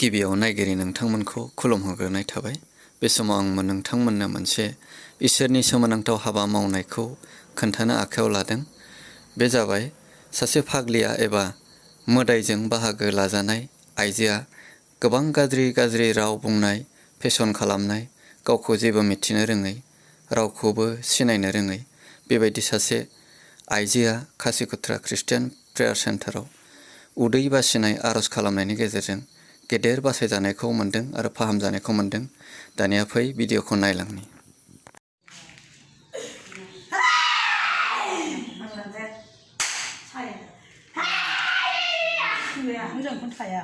गिबियाव नायगिरि नोंथांमोनखौ खुलुमहरग्रोनाय थाबाय। बे समाव आं नोंथांमोननो मोनसे इसोरनि सोमोनांथाव हाबा मावनायखौ खोन्थानो आखायाव लादों। बे जाबाय सासे फाग्लिया एबा मोदायजों बाहागो लाजानाय आइजोआ गोबां गाज्रि राव बुंनाय, फेसन खालामनाय, गावखौ जेबो मिथिनो रोङै, रावखौबो सिनायनो रोङै बेबायदि सासे आइजोआ खासिकत्रा ख्रिस्टियान प्रेयार सेन्टाराव उदै बासिनाय आरज खालामनायनि गेजेरजों गेदेर बासायजानायखौ मोन्दों आरो फाहामजानायखौ मोन्दों। दानिया फै भिडिअखौ नायलांनि। मोजां खोन्थाया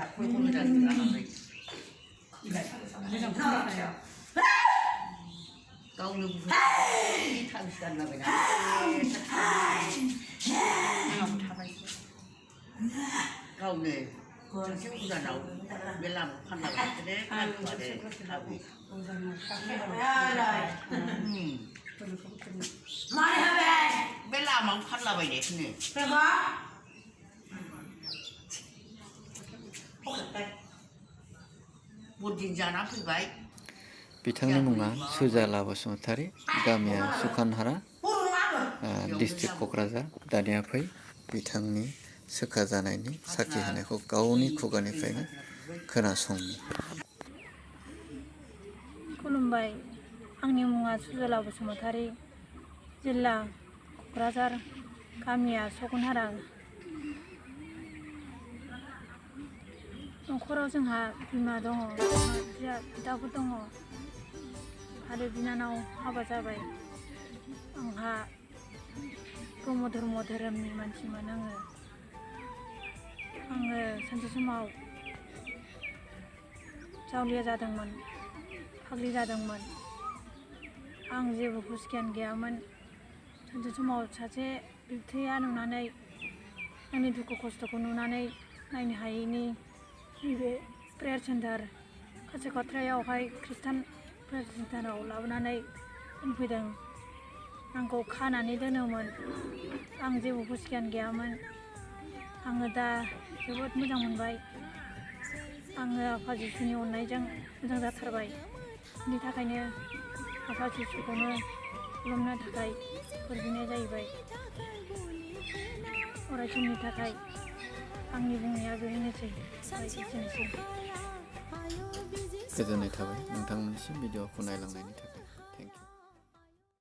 गावनो गावनो मोनसे उजानाव बे लामा फानलाबाय बे लामायाव फानलाबायनायखौनो बरदिन जाना फैबाय। बिथांनि मुङा सुजाला बसुमतारी, गामिया सुखानहारा, डिस्ट्रिक्ट क'क्राझार। दानिया फै बिथांनि सोखा जानायनि साखि होनायखौ गावनि खुगानिफ्रायनो खोनासंनि। खुलुमबाय, आंनि मुङा सुजाला बसुमतारी, जिल्ला क'क्राझार, गामिया सुखानहारा। न'खराव जोंहा बिमा दङ, बिदाबो दङ आरो बिनानाव हाबा जाबाय। आंहा ब्रह्म धोरोमनि मानसिमोन। आङो सानसे समाव जावलिया जादोंमोन, फाग्लि जादोंमोन। आं जेबो हुस गियान गैयामोन। सानसे समाव सासे बिबथैया नुनानै आंनि दुखु खस्थ'खौ नुनानै नायनो हायैनि नैबे प्रेयार सेन्टार खासिकत्रायावहाय ख्रिस्टान प्रेयार सेन्टाराव लाबोनानै दोनफैदों। आंखौ खानानै दोनोमोन। आं जेबो हुस गियान गैयामोन। आङो दा जोबोद मोजां मोनबाय। आङो आफा जिसुनि अननायजों मोजां जाथारबाय। बिनि थाखायनो आफा जिसुखौनो खुलुमनो थाखाय बोर बिनाय जाहैबाय। अराय समनि थाखाय आंनि बुंनाया बेनोसै। एसेनोसै। गोजोननाय थाबाय नोंथांमोननिसिम भिडिअखौ नायलांनायनि थाखाय।